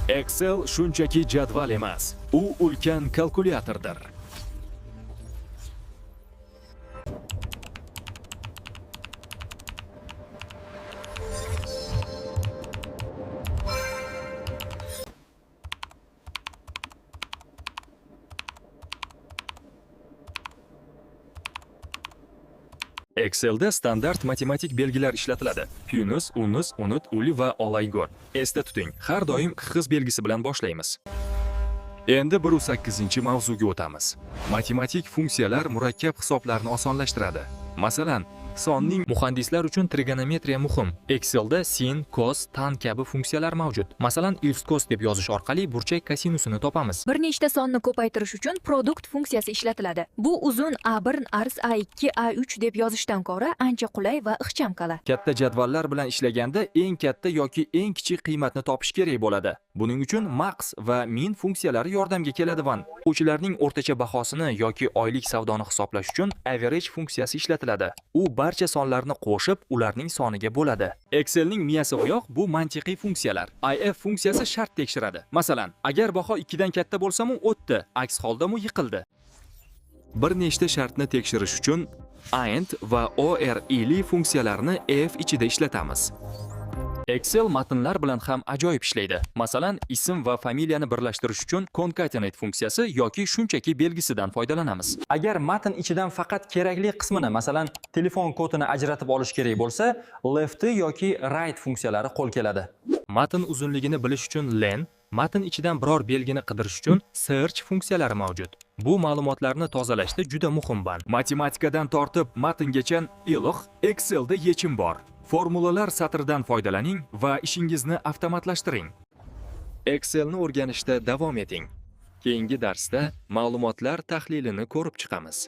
Excel shunchaki jadval emas, u ulkan kalkulyatordir. Excelda standart matematik belgilar ishlatiladi. Plyus, unus, unut, uli va olaygor. Esda tuting, har doim xiz belgisi bilan boshlaymiz. Endi 108-mavzuga o'tamiz. Matematik funksiyalar murakkab hisoblarni osonlashtiradi. Masalan, sonning Muhandislar uchun trigonometriya muhim. Excelda sin, cos, tan kabi funksiyalar mavjud. Masalan, if cos deb yozish orqali burchak kosinusini topamiz. Bir nechta sonni ko'paytirish uchun produkt funksiyasi ishlatiladi. Bu uzun A1 ars A2 A3 deb yozishdan ko'ra ancha qulay va ixcham kala. Katta jadvallar bilan ishlaganda eng katta yoki eng kichik qiymatni topish kerak bo'ladi. Buning uchun max va min funksiyalari yordamga keladi va o'quvchilarning o'rtacha bahosini yoki oylik savdoni hisoblash uchun average funksiyasi ishlatiladi. U barcha sonlarni qo'shib, ularning soniga bo'ladi. Excelning miyasi oyoq bu mantiqiy funksiyalar. If funksiyasi shart tekshiradi. Masalan, agar baho 2 dan katta bo'lsa-mu o'tdi, aks holda mu yiqildi. Bir nechta shartni tekshirish uchun AND va OR ili funksiyalarini if ichida ishlatamiz. Excel matnlar bilan ham ajoyib ishlaydi. Masalan, ism va familiyani birlashtirish uchun concatenate funksiyasi yoki shunchaki belgisidan foydalanamiz. Agar matn ichidan faqat kerakli qismini, masalan, telefon kodini ajratib olish kerak bo'lsa, left yoki right funksiyalari qo'l keladi. Matn uzunligini bilish uchun len, matn ichidan biror belgini qidirish uchun search funksiyalari mavjud. Bu ma'lumotlarni tozalashda juda muhim band. Matematikadan tortib matngacha iliq Excelda yechim bor. Formulalar satridan foydalaning va ishingizni avtomatlashtiring. Excelni o'rganishda davom eting. Keyingi darsda ma'lumotlar tahlilini ko'rib chiqamiz.